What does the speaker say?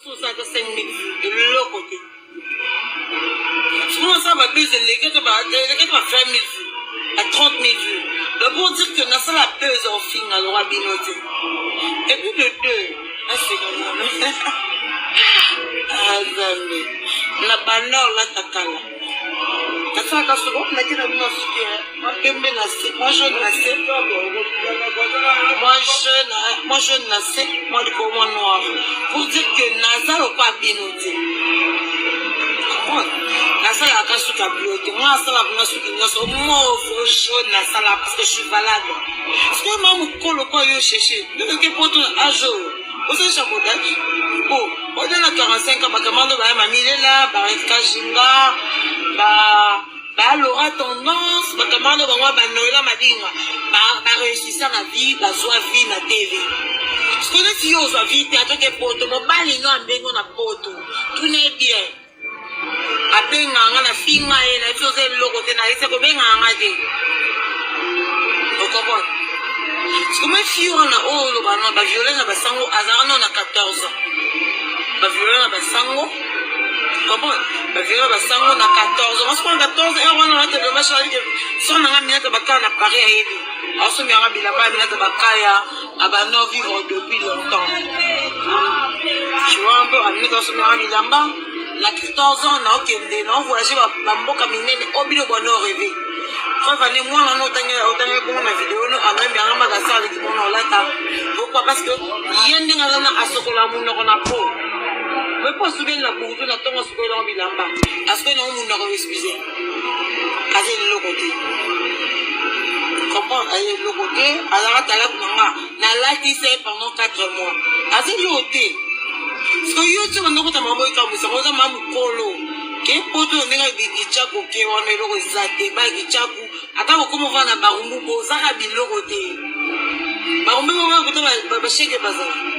Sosa ata 5000 eloko te. Soki osala ba buzz eleki ata ba eleki ata ba 20000 vues, ba 30000 vues. Donc pour dire que nasala buzz ofinga lokola bino te. Et puis de deux, naseka nano. Ah Nzambe. Na banda olata kala. Nasalaka soki nake na bino suki mwa pembe na se mwa jaune na se mwa jaune mwa jaune na se mwa likolo mwa noir pour dire que naza lokola bino te nasalaka suki ya bleu te mwa asala kuna suki nyonso mauve jaune nasala parce que je suis valable sikoyo ma mokolo kwa yo sheshe ndoke poto na age oyo oza échafaudage o oza na 45 ans bakamando baya mamilela barekajinga ba ba Laura tendance ba camarade bango ba Noela Madinga ba ba réussissa na vie bazwa vie na TV sikoyo neti yo ozwa vie te atoke poto mobali no abengo na poto tuna ye bien abenga nga na finga ye na biso oza eloko te na yese kobenga nga te okomprendre sikoyo fille wana oyo oloba no baviole na basango azalaka no na 14 ans baviole na basango comprendre baviole basango na 14 ans sikoyo na 14 heure wana nata bilamba shalike soko nanga minata bakaya na paris ayebi aosombi yanga bilamba ya minata bakaya abanda vivre depuis longtemps tu vois un peu aminata aosombi yanga bilamba na 14 ans naokende naovoyage bamboka minene oyo bino bwana oreve preuve ane mwana wana otangi otangi bongo na video no amembi yanga makasi aleki bongo olata pourquoi parce que ye ndenge aza na asokola monoko na po me po asukeli na butu na ntongo asukoli yango bilamba asukoli yango monoko excuse aza eloko te comprendre aza eloko te azalaka talaku na nga nalatisa ye pendant 4 mois aza eloko te soki yo ti banda kota mama ekamwisa oza ma mokolo ke poto ndenge bikichaku ke wana eloko eza te bakichaku ata kokoma ovanda na barumbu bozaka biloko te barumbu baa kuta basheke bazala.